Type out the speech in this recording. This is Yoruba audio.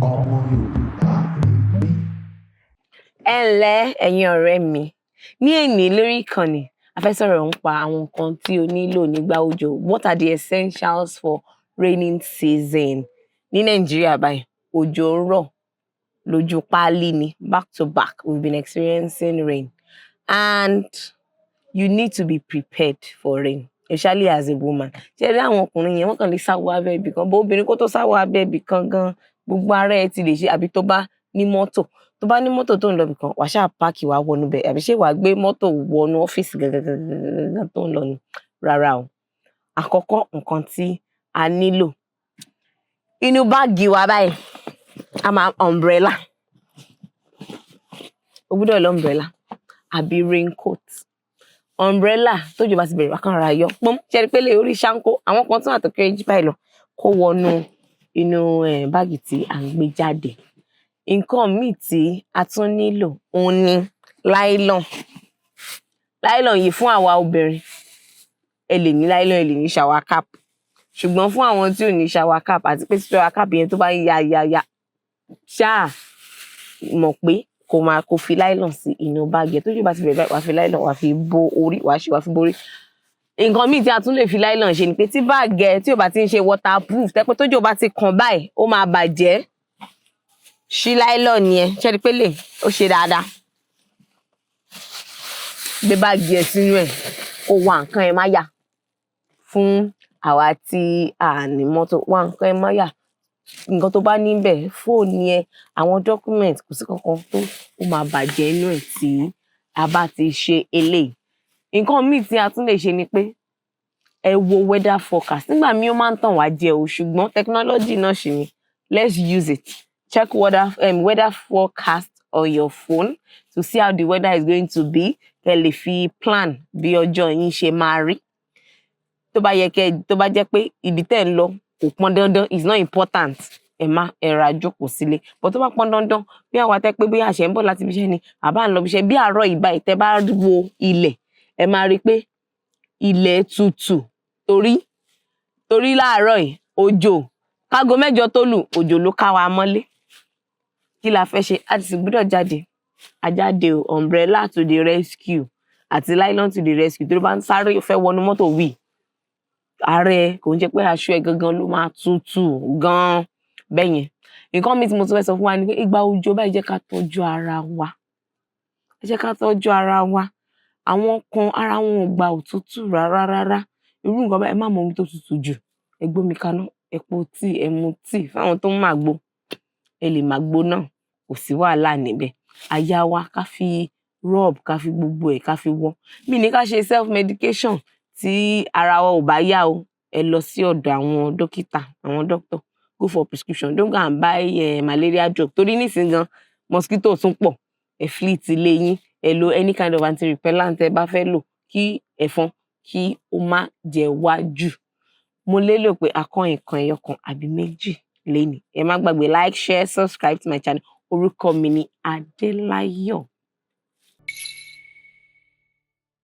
Ọmọ Yorùbá ni mí. Ẹ ǹlẹ́, ẹ̀yin ọ̀rẹ́ mi. Ní èní lórí ìkànnì, a fẹ́ sọ̀rọ̀ nípa àwọn nǹkan tí o nílò nígbà òjò. What are the essentials for raining season? Ní Nàìjíríà báyìí, òjò ń rọ̀ lójú páálí ni. Back to back, we've been experiencing rain and you need to be prepared for rain, especially as a woman. Ṣé ẹ rí àwọn ọkùnrin yẹn, wọ́n kàn lè sá wọ abẹ́ ibì kan, bó obìnrin kó tó sá wọ abẹ́ ibì kan gan, gbogbo ara ẹ ti lè ṣe. Àbí tó bá ní mọ́tò, tó bá ní mọ́tò tó ń lọ ibì kan, wàá ṣáà park, wàá wọnú bẹ̀. Àbí ṣé wàá gbé mọ́tò wọnú ọ́fíìsì gangan gangan tó ń lọ ni? Rárá o. Àkọ́kọ́ nǹkan tí a nílò inú báàgì wa báyìí, a máa umbrella. O gbúdọ̀ lọ umbrella àbí raincoat. Umbrella, tójò bá ti bẹ̀rẹ̀, wàá kàn rọra yọ pọ́n. Ṣé ẹ rí pé lè orí ṣáńkó, àwọn kan tún wà tó kéré jù báyìí lọ, kó wọnú inú báàgì tí à ń gbé jáde. Nǹkan míì tí a tún nílò òun ni nylon. Nylon yìí, fún àwa obìnrin, ẹ lè ní nylon, ẹ lè ní shower cap, ṣùgbọ́n fún àwọn tí ò ní shower cap, àti pé shower cap yẹn tó bá ń ya ya ya, ṣáà mọ̀ pé kó máa kó fi nylon sí inú báàgì ẹ. Tójò bá ti bẹ̀rẹ̀ báyìí, wàá fi nylon, wàá fi bo orí, wàá ṣe, wàá fi borí. Nǹkan míì tí a tún lè fi nylon ṣe ni pé tí báàgì ẹ tí ò bá ti ń ṣe waterproof, tẹ́ pé tójò bá ti kàn báyìí, ó máa bàjẹ́, ṣí nylon yẹn. Ṣé ẹ rí pé lè ó ṣe dáadáa? Gbé báàgì ẹ sínú ẹ̀, kó wá nǹkan ẹ máyà. Fún àwa tí a ní mọ́tò, wá nǹkan ẹ máyà, nǹkan tó bá níbẹ̀, fóònù ẹ, àwọn document, kò sí kankan tó ó máa bàjẹ́ inú ẹ̀ tí a bá ti ṣe eléyìí. Nǹkan míì tí a tún lè ṣe ni pé ẹ wo weather forecast. Nígbà míì, ó máa ń tàn wá jẹ o, ṣùgbọ́n technology náà ṣì ni, let's use it. Check weather forecast on your phone to see how the weather is going to be, kẹ́ lè fi plan bí ọjọ́ yín ṣe máa rí. Tó bá yẹ kẹ́, tó bá jẹ́ pé ibi tẹ́ ń lọ kò pọn dandan, is not important, ẹ má ẹ ra jókòó sílé. But tó bá pọn dandan, bí àwa tẹ́ pé bí a ṣe ń bọ̀ láti ibi iṣẹ́ ni àbá ń lọ ibi iṣẹ́, bí àárọ̀ yìí báyìí, tẹ́ bá wo ilẹ̀, ẹ máa rí i pé ilẹ̀ tutù, torí láàárọ̀ yìí, òjò kágo 8 tó lù, òjò ló ká wa mọ́lé. Kí la fẹ́ ṣe? A sì gbúdọ̀ jáde. A jáde o, umbrella to the rescue àti nylon to the rescue. Tó bá ń sáré fẹ́ wọnú mọ́tò wì, ààrẹ kò ń jẹ́ pé aṣọ ẹ̀ gangan ló máa tutù gan-an bẹ́ẹ̀ yẹn. Nǹkan míì tí mo tún fẹ́ sọ fún wa ni pé ìgbà òjò báyìí, jẹ́ ká tọ́jú ara wa, ẹ jẹ́ ká tọ́jú ara wa. Àwọn kan, ara wọn ò gba òtútù rárá rárá. Irú nǹkan báyìí, ẹ má mu omi tó tutù jù. Ẹ gbómi kaná, ẹ po tíì, ẹ mu tíì. Fáwọn tó ń màgbo, ẹ lè màgbo náà, kò sí wàhálà níbẹ̀. Àyà wa, ká fi rub, ká fi gbogbo ẹ̀, ká fi wọ́. Mi ní ká ṣe self medication tí ara wa ò bá yá o. Ẹ lọ sí ọ̀dọ̀ àwọn dókítà, àwọn doctor. Go for prescription. Don't go and buy malaria drug, torí nísìnyí gan, mosquito tún pọ̀. Ẹ flit ilé yín, ẹ lo any kind of anti-repellent ẹ bá fẹ́ lò, kí ẹ̀fọn kí ó má jẹ wá jù. Mo lérò pé a kọ́ nǹkan ẹyọ kan àbí méjì lénìí. Ẹ má gbàgbé, like, share, subscribe to my channel. Orúkọ mi ni Adéláyọ̀.